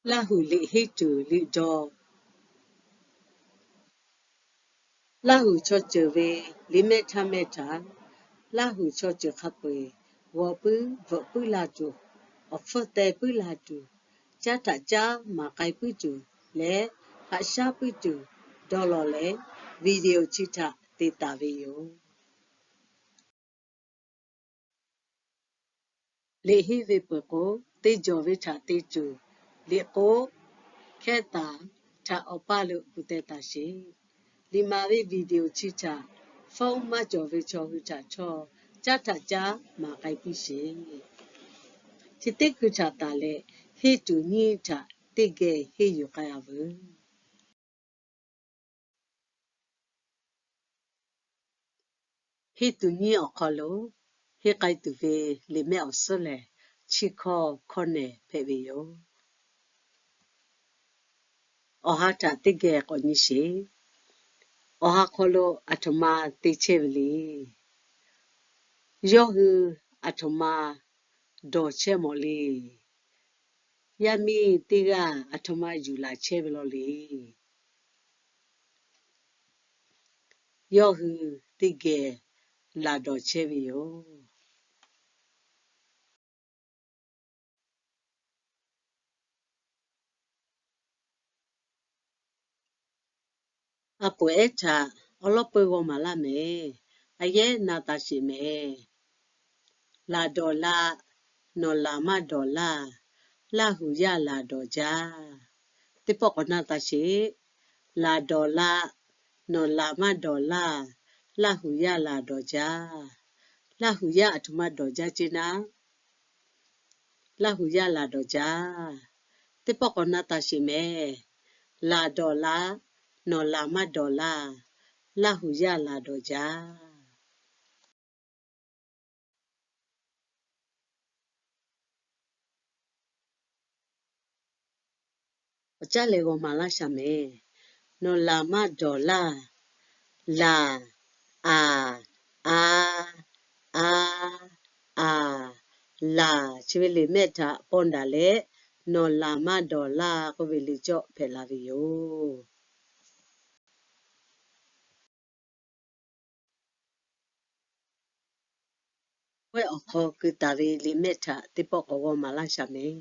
Laˇ huˍ liꞈ henˇ tuˬ liꞈ daw. Laˇ huˍ chaw ceuˬ ve liꞈ mehˆ htaˇ mehˆ htaꞈ, Laˇ huˍ chaw ceuˬ hk'a peu-eˬ g'aw puiˉ bvuhꞈ puiˉ la tuˬ, awˬ hpfuhˇ teh puiˉ la tuˬ, caˉ htaꞈ caˉ maˍ k'ai puiˉ tuˬ leh, haꞈ shaˉ puiˉ tuˬ dawˇ lawˬ leh, video chi htaꞈ te taˍ ve yoˬ. Liꞈ henˇ ve peuˬ k'o, te jawˬ ve htaꞈ te tuˬ, liꞈ k'o hkehˉ taˍ htaꞈ awˬ paˇ lo gu teh taˍ sheˍ. Liꞈ maˍ ve video chi htaꞈ phone maˇ cawˬ ve chaw hui htaꞈ htawˇ, caˉ htaꞈ caˉ maˍ k'ai piˇ sheˍ. Chi teˇ hkui htaꞈ taˍ leh, henˇ tuˬ nyiˇ htaꞈ teˇ geh henˇ yuˬ k'ai-a veuˬ. Henˇ tuˬ nyiˇ awˬ hk'aw lo henˇ k'ai tuˬ ve liꞈ mehˆ awˬ suhˉ lehˬ, chi hkawˇ hkawˇ nehˬ hpehꞈ ve yoˬ. Awˬ ha htaꞈ teˇ geh k'awꞈ nyi sheˍ. Awˬ ha hk'aw lo aˬ htoꞈ ma te chehˇ ve le. Yawˇ hui aˬ htoꞈ ma dawˬ chehˇ mawˬ le. Yaˇ miˇ teˇ g'aˇ aˬ htoꞈ ma yuˬ laˬ chehˇ ve law le. Yawˇ hui teˇ geh laˬ dawˬ chehˇ ve yoˬ. A poˍ ehˉ htaꞈ awˉ lawˉ peuˇ g'aw maˍ laˇ mehˍ. A yehˉ na taˍ sheˍ mehˍ. Laˬ dawˬ la, nawˬ laˬ maˇ dawˬ laˇ, Laˇ huˍ yaˇ laˬ dawˬ jaˇ. Teˇ pawˆ k'awꞈ na taˍ sheˍ. Laˬ dawˬ la, nawˬ laˬ maˇ dawˬ laˇ, Laˇ huˍ yaˇ laˬ dawˬ jaˇ. Laˇ huˍ yaˇ aˬ htoꞈ ma dawˬ jaˇ ceˇ naˉ, Laˇ huˍ yaˇ laˬ dawˬ jaˇ. Teˇ pawˆ k'awꞈ na taˍ sheˍ mehˍ. Laˬ dawˬ la, nawˬ laˬ maˇ dawˬ laˇ, Laˇ huˍ yaˇ laˬ dawˬ jaˇ. Awˬ caˉ leh g'aw maˍ laˇ shaˍ mehˍ. Nawˬ laˬ maˇ dawˬ laˇ. Laˬ, a, a, a, a, laˬ. Chi ve liꞈ mehˆ htaꞈ pawˇ daꞈ leh, nawˬ laˬ maˇ dawˬ laˇ k'oˆ ve liꞈ cawˆ hpehꞈ la ve yoˬ. K'awehˇ awˬ hk'aw keu taˍ ve liꞈ mehˆ htaꞈ teˇ pawˆ k'awꞈ g'aw maˍ laˇ shaˍ mehˍ.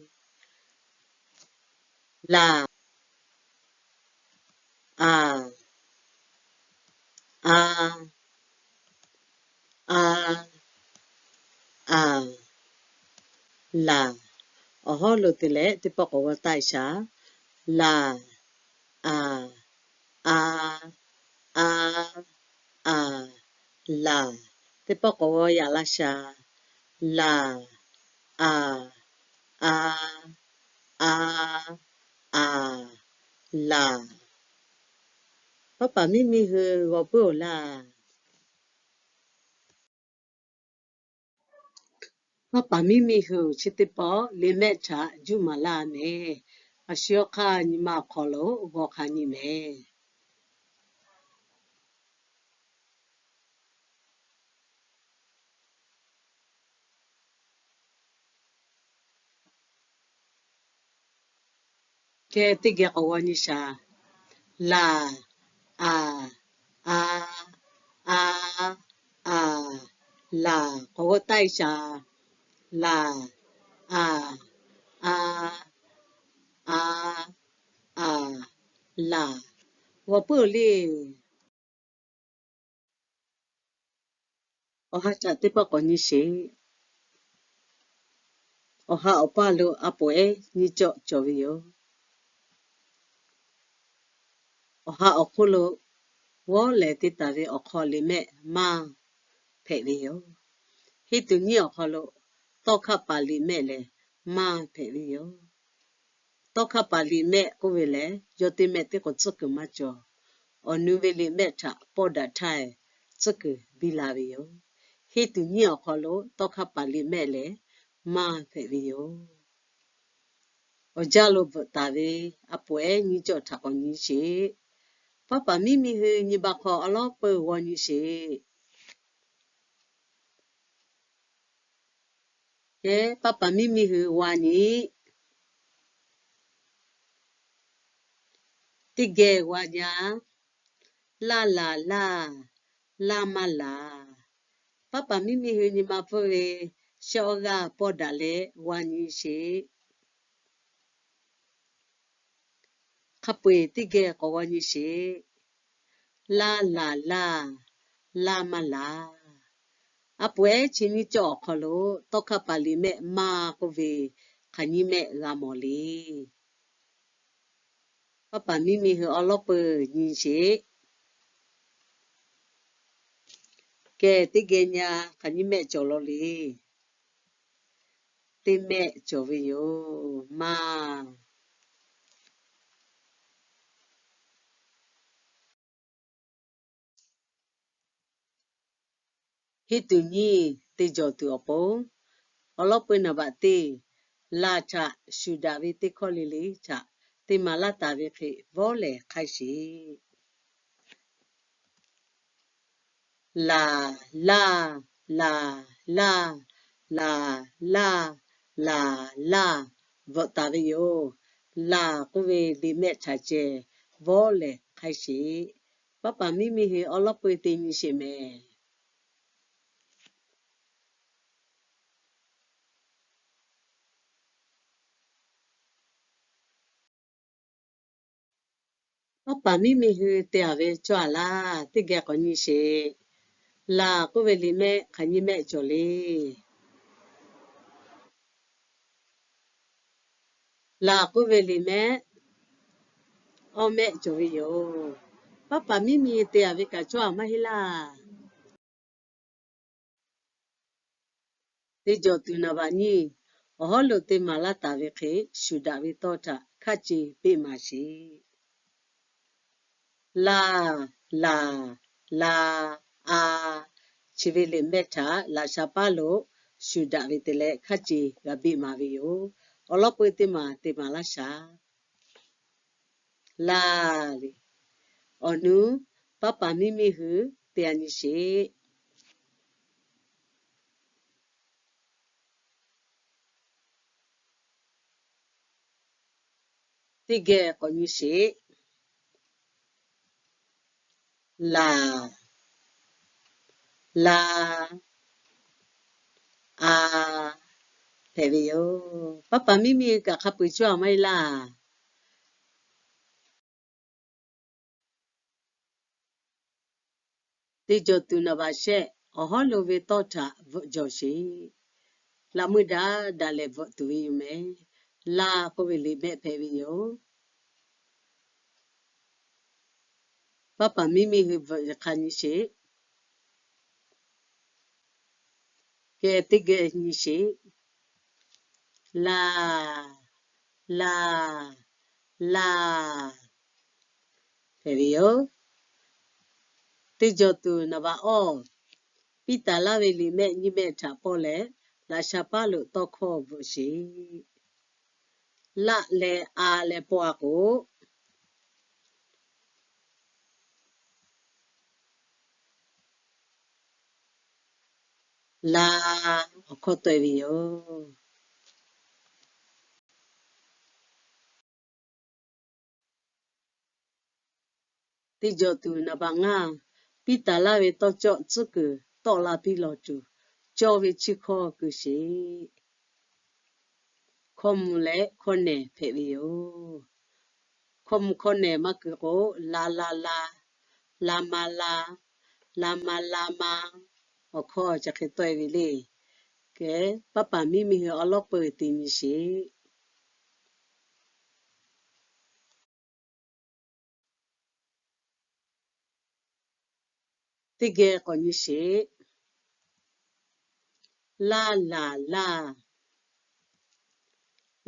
Laˬ, a, a, a, a, laˬ. Awˬ hawˉ lo te leh teˇ pawˆ k'awꞈ g'aw taˆ-e shaˍ. Laˬ, a, a, a, a, laˬ. Teˇ pawˆ k'awꞈ g'aw yaꞈ laˇ shaˍ. Laˬ, a, a, a, a, laˬ. Paˉ paˍ miˇ miˇ hui g'aw puiˉ-oˬ laˇ. Paˉ paˍ miˇ miˇ hui-oˬ, chi teˇ pawˆ liꞈ mehˆ htaꞈ juˇ maˍ laˇ mehˍ. A shu yawˇ hk'aˇ nyi ma awˬ hk'aw lo g'aw hk'a nyi mehˍ. Kehˬ teˇ geh k'awꞈ g'aw nyi shaˍ. Laˬ, a, a, a, a, laˬ. K'awꞈ g'aw taˆ-e shaˍ. Laˬ, a, a, a, a, laˬ. G'aw puiˉ-oˬ le. Awˬ ha htaꞈ teˇ pawˆ k'awꞈ nyi sheˍ. Awˬ ha awˬ paˇ lo a poˍ ehˉ nyiˇ cawˆ cawˬ ve yoˬ. Awˬ ha awˬ hk'oˆ lo g'awˇ lehˬ te taˍ ve awˬ hk'aw liꞈ mehˆ maˇ hpehꞈ ve yoˬ. Henˇ tuˬ nyiˇ awˬ hk'aw lo tawˇ hkaˆ paˍ liꞈ mehˆ lehˬ maˇ hpehꞈ ve yoˬ. Tawˇ hkaˆ paˍ liꞈ mehˆ k'oˆ ve lehˬ, yawˇ teˇ mehˆ teˇ k'o tcuhˉ kuiˬ maˇ cawˬ. Awˬ nu ve liꞈ mehˆ htaꞈ pawˇ daꞈ htaˇ, tcuhˉ kuiˬ biˇ la ve yoˬ. Henˇ tuˬ nyiˇ awˬ hk'aw lo tawˇ hkaˆ paˍ liꞈ mehˆ lehˬ maˇ hpehꞈ ve yoˬ. Awˬ jaˇ lo bvuhꞈ taˍ ve a poˍ ehˉ nyiˇ cawˆ htaꞈ k'awꞈ nyi sheˍ. Paˉ paˍ miˇ miˇ hui nyi ma hk'aw awˉ lawˉ peuˇ g'aw nyi sheˍ. Kehˬ paˉ paˍ miˇ miˇ hui g'aw nyi. Teˇ geh g'a nyi-a. Laˇ laˬ laˇ, laˇ maˇ laˬ. Paˉ paˍ miˇ miˇ hui nyi ma pfuhˇ ve shehˆ awˇ g'aˇ pawˇ daꞈ leh g'a nyi sheˍ. Hk'a peu-eˬ teˇ geh k'awꞈ g'a nyi sheˍ. Laˇ laˬ laˇ, laˇ maˇ laˬ. A poˍ ehˉ chi nyiˇ cawˇ awˬ hk'aw lo tawˇ hkawˇ paˍ liꞈ mehˆ maˇ k'oˆ ve hk'aˬ nyiˇ mehˆ g'a mawˬ le. Paˉ paˍ miˇ miˇ hui awˬ lawˉ peuˬ nyi sheˍ. Kehˬ teˇ geh nyi-a, hk'aˬ nyiˇ mehˆ cawˬ law le. Teˇ mehˆ cawˬ ve yoˬ maˇ. Hiˉ tuˬ nyiˇ te jawˬ tuˬ awˬ pon, awˬ lawˉ peuˬ naˍ baꞈ teˇ, laˬ htaꞈ shuˍ daꞈ ve teˇ hkawˇ le le htaꞈ te maˍ laˇ taˍ ve hk'e vawˇ lehˬ hk'aiˇ sheˍ. Laˬ, laˇ, laˬ, laˇ, laˬ, laˇ, laˬ, laˇ, bvuhꞈ taˍ ve yoˬ. Laˬ k'oˆ ve liꞈ mehˆ htaꞈ ceh vawˇ lehˬ hk'aiˇ sheˍ. Paˉ paˍ miˇ miˇ hui awˬ lawˉ peuˬ te nyi sheˍ mehˍ. Paˉ paˍ miˇ miˇ hui te-a ve cawˇ-a laˇ, teˇ geh k'awꞈ nyi sheˍ. Laˬ k'oˆ ve liꞈ mehˆ hk'aˬ nyiˇ mehˆ cawˬ le. Laˬ k'oˆ ve liꞈ mehˆ awˇ mehˆ cawˬ ve yoˬ. Paˉ paˍ miˇ miˇ te-a ve kaꞈ cawˇ-a maˇ heˆ laˇ. Te jawˬ tuˬ naˍ baꞈ nyiˇ, awˬ hawˉ lo te maˍ laˇ taˍ ve hk'e shuˍ daꞈ ve tawˇ htaꞈ hkaˆ ce peˆ maˍ sheˍ. Laˬ, laˬ, laˬ, a, chi ve liꞈ mehˆ htaꞈ laꞈ sha paˉ lo shuˍ daꞈ ve te leh hkaˆ ce g'a beˆ maˍ ve yoˬ. Awˬ lawˉ peuˬ teˇ maˬ te maˍ laˇ shaˍ. Laˬ le. Awˬ nuˉ, paˉ paˍ miˇ miˇ hui te-a nyi sheˍ. Teˇ geh k'awꞈ nyi sheˍ. Laˬ, laˬ, a, hpehꞈ ve yoˬ. Paˉ paˍ miˇ miˇ hui kaꞈ hk'a peu-eˬ cawˇ-a maˇ heˆ laˇ. Te jawˬ tuˬ naˍ baꞈ shehˆ, awˬ hawˉ lo ve tawˇ htaꞈ bvuhꞈ jawˬ sheˍ. Laꞈ meuˇ daꞈ daꞈ leh bvuhꞈ tuˬ ve yoˬ mehˍ. Laˬ k'oˆ ve liꞈ mehˆ hpehꞈ ve yoˬ. Paˉ paˍ miˇ miˇ hui bvuhꞈ hk'a nyi sheˍ. Kehˬ teˇ geh nyi sheˍ. Laˬ, laˬ, laˬ, hpehꞈ ve yoˬ. Teˇ jawˬ tuˬ naˍ baꞈ awˇ, piˇ taˍ laˇ ve liꞈ mehˆ nyiˇ mehˆ htaꞈ pawˇ leh, laꞈ sha paˉ lo tawˇ hkawˇ bvuhꞈ sheˍ. Laˆ leh a leh pawˇ-a k'o, laˬ, awˬ hkawˇ tawˆ-e ve yoˬ. Teˇ jawˬ tuˬ naˍ baꞈ ngaˇ, piˇ taˍ laˇ ve tawˇ cawˆ tcuhˉ kuiˬ tawˆ la piˇ lawˬ tuˬ, cawˇ ve chi hkawˇ keu sheˍ. Hkawˇ mvuh leh hkawˇ nehˬ hpehꞈ ve yoˬ. Hkawˇ mvuh hkawˇ nehˬ maˇ keu k'o, la la la, la ma la, la ma la ma, awˬ hkawˇ chi hk'e tawˆ-e ve le. Kehˬ, paˉ paˍ miˇ miˇ hui awˬ lawˉ peuˬ te nyi sheˍ. Teˇ geh k'awꞈ nyi sheˍ. Laˇ laˬ laˇ,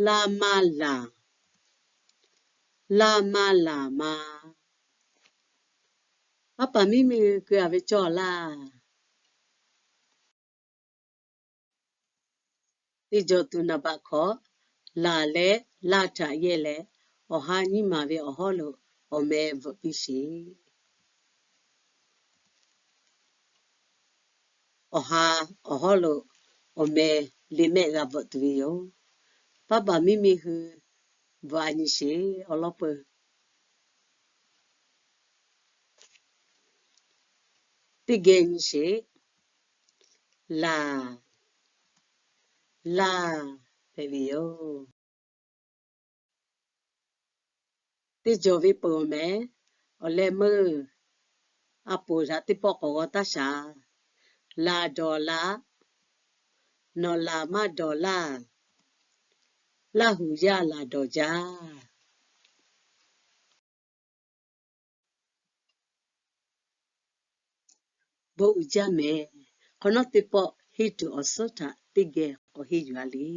laˇ maˇ laˬ, laˇ maˇ laˬ ma. Paˉ paˍ miˇ miˇ hui keu-a ve cawˇ laˇ. Teˇ jawˬ tuˬ naˍ baꞈ hkawꞈ, laˬ leh laˇ htaꞈ yehˇ leh, awˬ ha nyiˇ maˬ ve awˬ hawˉ lo awˬ meh bvuhꞈ piˇ sheˍ. Awˬ ha awˬ hawˉ lo awˬ meh liꞈ mehˆ g'a bvuhꞈ tuˬ ve yoˬ. Paˉ paˍ miˇ miˇ hui bvuhꞈ-a nyi sheˍ awˬ lawˉ peuˬ. Teˇ geh nyi sheˍ. Laˬ, laˬ hpehꞈ ve yoˬ. Teˇ jawˬ ve peuˬ mehˍ. Awˬ leh meuˇ a poˍ htaꞈ teˇ pawˆ k'awꞈ g'aw taˇ shaˍ. Laˬ dawˬ laˬ, nawˬ laˬ maˇ dawˬ laˇ, Laˇ huˍ yaˇ laˬ dawˬ jaˇ. Bon uiˍ jaˇ mehˍ. Hk'awꞈ nawˉ teˇ pawˆ henˇ tuˬ awˬ suhˉ htaꞈ teˇ geh k'awꞈ henˇ yuˬ a le.